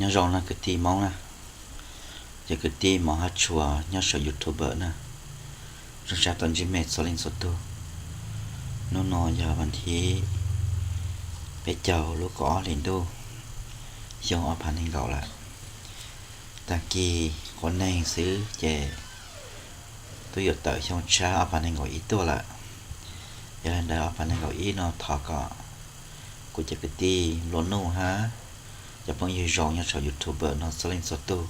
Nyob zoo na kwv tij Hmoob na, cov kwv tij Hmoob hab tshua nyob saum YouTube na, zoo sab tau ntsib mej txhua leej txhua tug. Hnub no yog vas thib peb caug lub kaum ob hlis ntuj, xyoo ob phav nees nkaum lawm. Tag kis quav neeg xwb ces twb yuav tawm xyoo tshab ob phav nees nkaum ib tuaj lawm. Yog li ntawd ob phav nees nkaum ib no thov kom kuv cov kwv tij nplua nuj hab cov phooj ywg zoo nyob saum YouTube no txhua leej txhua tug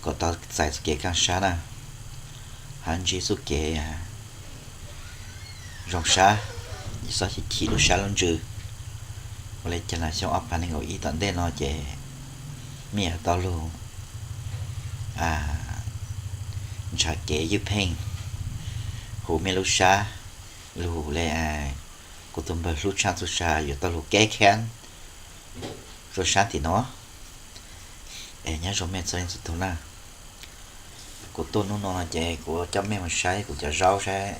kom tau txais txoj kev kaaj sab na, hab ntsib txoj kev zoo sab, txhob chim lub sab lub ntsws. Ua li cas xyoo ob phav nees nkaum ib tom ntej no ces mej yuav tau lug ntshaw kev ywj pheej huv mej lub sab, lug le kuv tug npawg hlub tshaj txhua tsav yuav tau lug keb khav rua sab tim no. Es nyob zoo mej txhua leej txhua tug na, kuv tuaj hnub no no ces kuv coj mej moog saib kuv cov zaub saib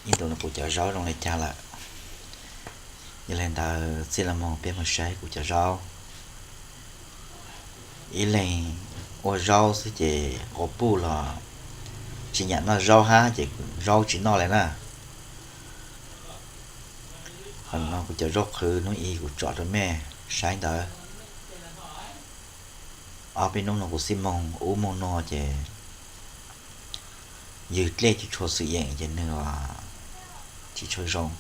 ib ntus no kuv cov zaub zoo li cas lawm. Yog li ntawd txij no moog peb moog saib kuv cov zaub. Ib leeg ua zaub xwb ces quas puj los tsis nyam noj zaub hab ces zaub tsis noj li na. Qhov no kuv cov zaub qhwv hnub i kuv tsom rau mej saib ntawd. Ob peb hnub no kuv xij moog ub moog no ces ywg dlej tsis tshua xwm yeem ces nwg tsis tshua zoo.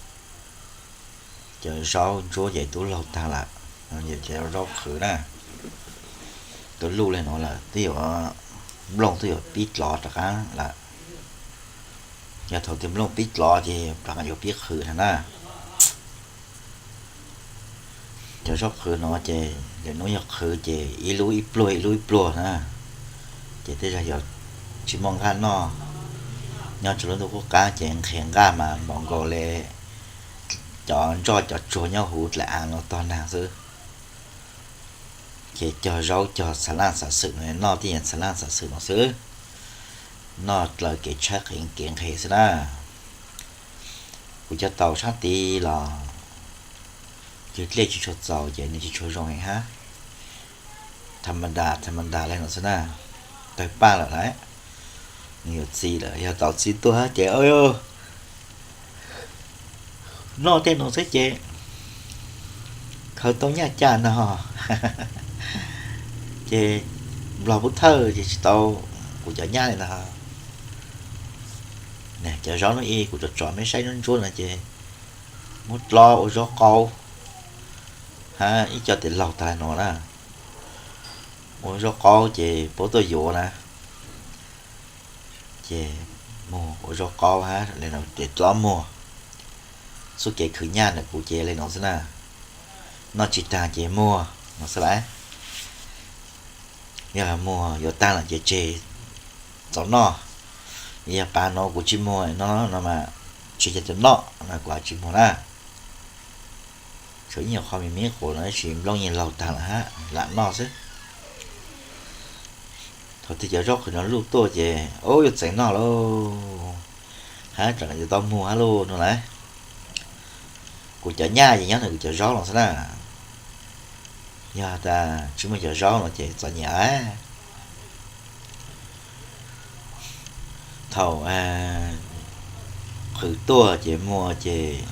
Cov zaub ntsuab ces tub laug tag lawm, cov zaub qhwv na, tub luj le nuav lawm twb yuav nplooj twb yuav pib dlov rov qaab lawm. Yog thaum twg nplooj pib dlov ces rov qaab yuav pib qhwv tag na. Cov zaub qhwv no ces lwm hnub yog qhwv ces ib lub ib pluag ib lub ib pluag na, ces tej zag yuav tsis muaj nqaj noj. Nyob rua lub ntuj qub qab ces nqhis nqaj mas npaum nkaus li cov nroj cov tsuag nyob huv dlaim aav no tog nag xwb. Ces cog zaub cog txhua laaj txhua xwm no noj tej yam txhua laaj txhua xwm no xwb, noj dlaws kev tshaib kev nqhis xwb na. Kuv cov taus sab tid los ywg dlej tsis tshua txaus ces nws tsis tshua zoo heev hab. Tha ma da tha ma da le no xwb na, tawg paj lawm lawm, nws yuav txi lawm, yog tau txi tuaj hab ces noj tej no xwb ces khaws tau nyaj caj no. Ces nplog pub thawj ces tsis tau kuv cov nyaj li ntag. Cov zaub no ib kuv tsom tsom mej saib ntsuab ntsuab no ces muab dlob ua zaub qaub hab ib co tes laug tag nuav na. Ua zaub qaub ces puab tuaj yuav na, ces muag ua zaub qaub hab le no ces dlob muag. Txuj kev khwv nyaj ntawm kuv ces le no xwb na, noj tsis taag ces muag no xwb lawm. Yog muag yuav taag lawm ces tseg txaus noj. Yog pav no kuv tsis muag no no mas tseg cov txaus noj no kuv tsis muag na. Tshuav ib nyuag qho me me quas no tab sis nplooj yeej laug taag lawm hab lam noj xwb. Thaum twg cov zaub qhwv no luj tuaj ces ub yuav txeev noj lauj, hab tseem yuav tau muag hab lauj no lawm. Kuv cov nyaj ces nyob ntawm kuv cov zaub no xwb na. Yog tas tsis muaj cov zaub no ces txom nyem. Thaum qhwv tuaj ces muag ces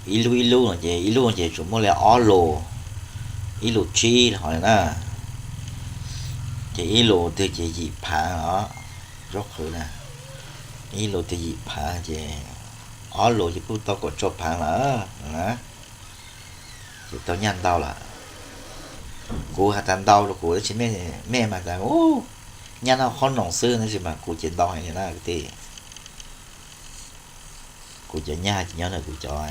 ib lub ib lub no ces ib lub ces tsuas muaj li ob lus, ib lus tsib hov li na. Ces ib lus twg ces yim phaav os, zaub qhwv na, ib lus twg yim phaav ces ob lus ces kuj tau kaum tsau phaav lawm na. Ces tau nyaj ntau lawm. Kuv has tas ntau rua kuv tab sis mej mas tas nyaj noj qhob noom xwb tab sis mas kuv ces ntau heev li na kwv tij. Kuv cov nyaj ces nyob ntawm kuv cov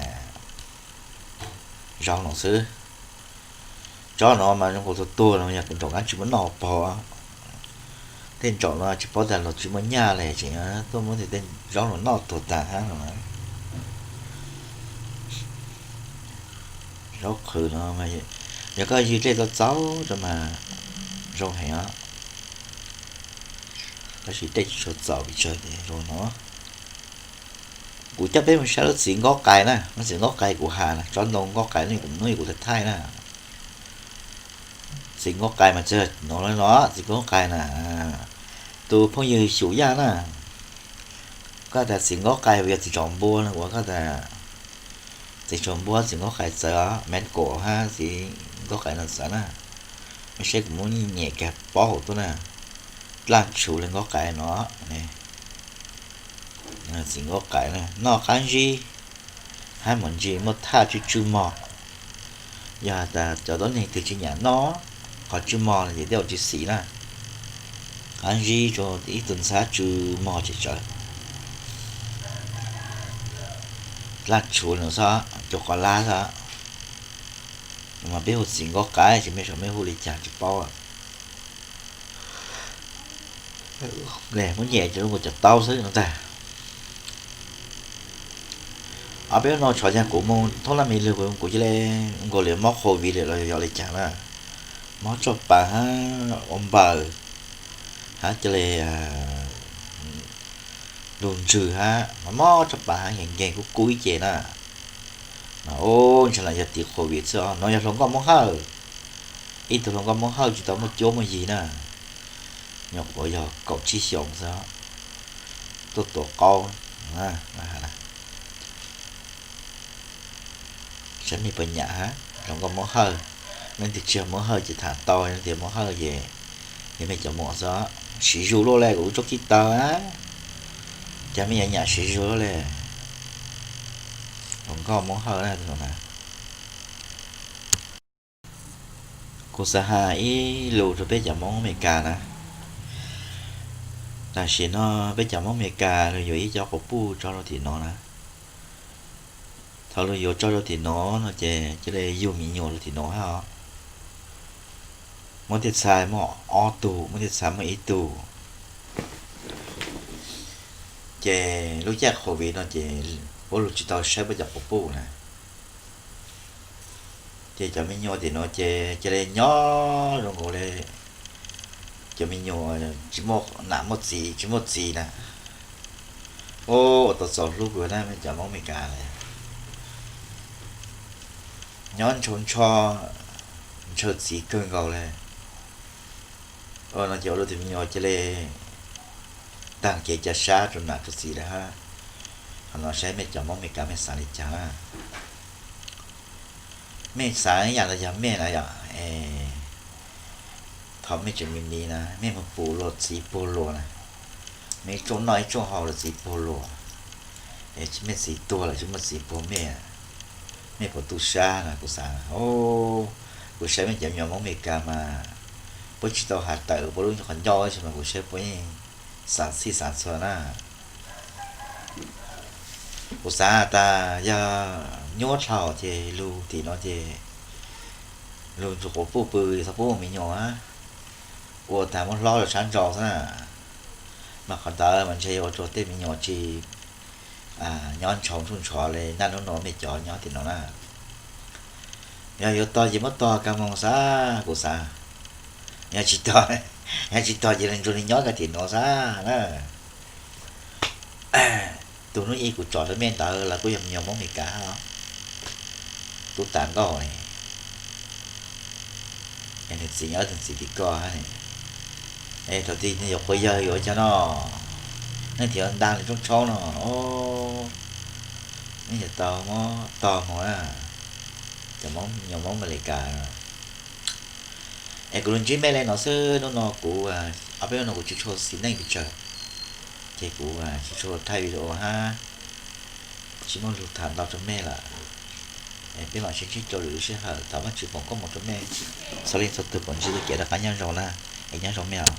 zaub no xwb. Tsob no mas zoo nkaus tuag tuag no yog kuv nraum qab tsis muaj noj pog. Tej nraum no tsis paub tas los tsis muaj nyaj li tseem tuaj muab tej zaub no noj tuag tag hab no. Zaub qhwv no yog koj ywg dlej txaus txaus rau mas zoo heev os. Tab sis dlej tsis tshua txaus pes tsawg ces zoo no. Kuv coj peb mus saib lub txiv nkaub qai na, lub txiv nkaub qai kuv has na, tsob ntoo nkaub qai hnub i kuv thaij thaij na. Txiv Nkauj Qais mas txawm no no, Txiv Nkauj Qais na, tus phooj ywg Xyum Yaj na. Koj tas Txiv Nkauj Qais yog txiv tsov npua no ua koj tas txiv tsov npua Txiv Nkauj Qais txawv os, Mes Kaum hab Txiv Nkauj Qais no txawv na. Mej saib kuv muab nyem kag pob hauv tuaj na. Dlaj Tshuv li Nkauj Qais no. Txiv Nkauj Qais noj qab ntsib hab mus ntsis muaj thaj tsw tsw mog. Yog has tas cov tuab neeg twg tsis nyam noj qhov tsw mog no ces tej zaum tsis xis na. Qab ntsib rua ib tug ntxhab tsw mog tsis tsawv. Dlaj Tshuv no xwb, rua qos lab xwb. Mas peb hu Txiv Nkauj Qais ces mej saum mej hu li cas tsis paub. Muab nyem ces lub nkaus cov taub xwb no ntag. Ob peb hnub no tshov yag kuv moog thoob laj me lug, kuv cia li nkaus li mob covid li los yog li cas na. Mob tshaj plaws hab ua npaws hab cia li lug ntswg hab mob tshaj plaws hab nkeeg nkeeg kub kub ib ce na. Mas ub, ntshe lam yog tim covid xwb os. No yog hluas nkauj Moob Hawj, ib tug hluas nkauj Moob Hawj tsis tau muaj cuab muaj yig na, nyuam qhuav yog kaum tsib xyoos xwb, tuaj tuav qaub. Saib mej puas nyam hab hluas nkauj Moob Hawj. Leej twg tsis yog Moob Hawj ces tham tau, leej twg Moob Hawj ces yog mej cov muam xwb. Siv zug luaj le kuv tsob kib taw na, cas mej yuav nyam siv zug luaj le. Hluas nkauj Moob Hawj na. Kuv xav has ib lus rau peb cov Moob Amelikas na. Tam sim no peb cov Moob Amelikas lug yuav ib co quas puj tso rau tim no na. Thaum lug yuav tso rau tim no no ces cia li yug me nyuam rau tim no hab os. Muaj tej txhais muaj ob tug, muaj tej txhais muaj ib tug. Ces lub caij covid no ces puab lug tsis tau saib puab cov quas puj na. Ces cov me nyuam tim no ces cia li nyob zoo nkaus li cov me nyuam tsis muaj nam muaj txiv, tsis muaj txiv na. Ua tau txaus hlub kawg na mej cov Moob Amelikas na. Nyob ntshaw ntshaw, ntshaw txiv kawg nkaus li. Ua no ces ua rau tus me nyuam cia li taag kev ca sab rau nam rau txiv lawm hab. Qhov no saib mej cov Moob Amelikas mej xaav li cas na. Mej xaav ib yam los yog mej na yom, thaum mej tseem me me na mej moog pum luag txiv puag luag na, mej ib tsoom noj ib tsoom haus luag txiv puag luag, es mej txiv tuag lawm tsis muaj txiv puag mej, mej puas tu sab na? Kuv xaav, kuv saib mej cov me nyuam Moob Amelikas mas puab tsis tau has tawm puab lub qhov ncauj tab sis mas kuv saib puab yeej xaav txhij xaav txhua na. Kuv xaav tas yog nyuab dlhau ces lug tim no ces lug ntsuag quas puj pw, txhob pub me nyuam, ua tas muab hlob rau sab nraud xwb na. Mas qhov ntawd mas ntshe yuav ua rau tej me nyuam tsis nyob ntshaus ntshuj ntshov li naj nub no mej cov nyob tim no na. Yog yuav tog ces muab tog kag moog xwb kuv xaav. Yog tsis tog, yog tsis tog ces lawv ntsuag li nyob kag tim no xwb na. Tus hnub ib kuv tsom rau mej ntawd lawv kuj yog me nyuam Moob Amelikas os. Tub tas nkauj ne, es nws txiv nyob nws txiv tim ko hab ne. Es thaum twg yuav quas yawg yuav cov no, nej thiaj yuav ntaag li rooj tshoob no. Nej yuav tau muab tog moog na, cov me nyuam Moob Amelikas. Es kuv lug ntsib mej le no xwb, hnub no kuv, ob peb hnub no kuv tsis tshua xis neej pes tsawg, ces kuv tsis tshua thaij video hab tsis muaj lug tham ntau rau mej lawm. Es peb mam sib ntsib rau lwm lub sij hawm thaum Vaajtswv foom koob moov rau mej txhua leej txhua tug kom ntsib txuj kev rov qab nyob zoo na. Es nyob zoo mej os.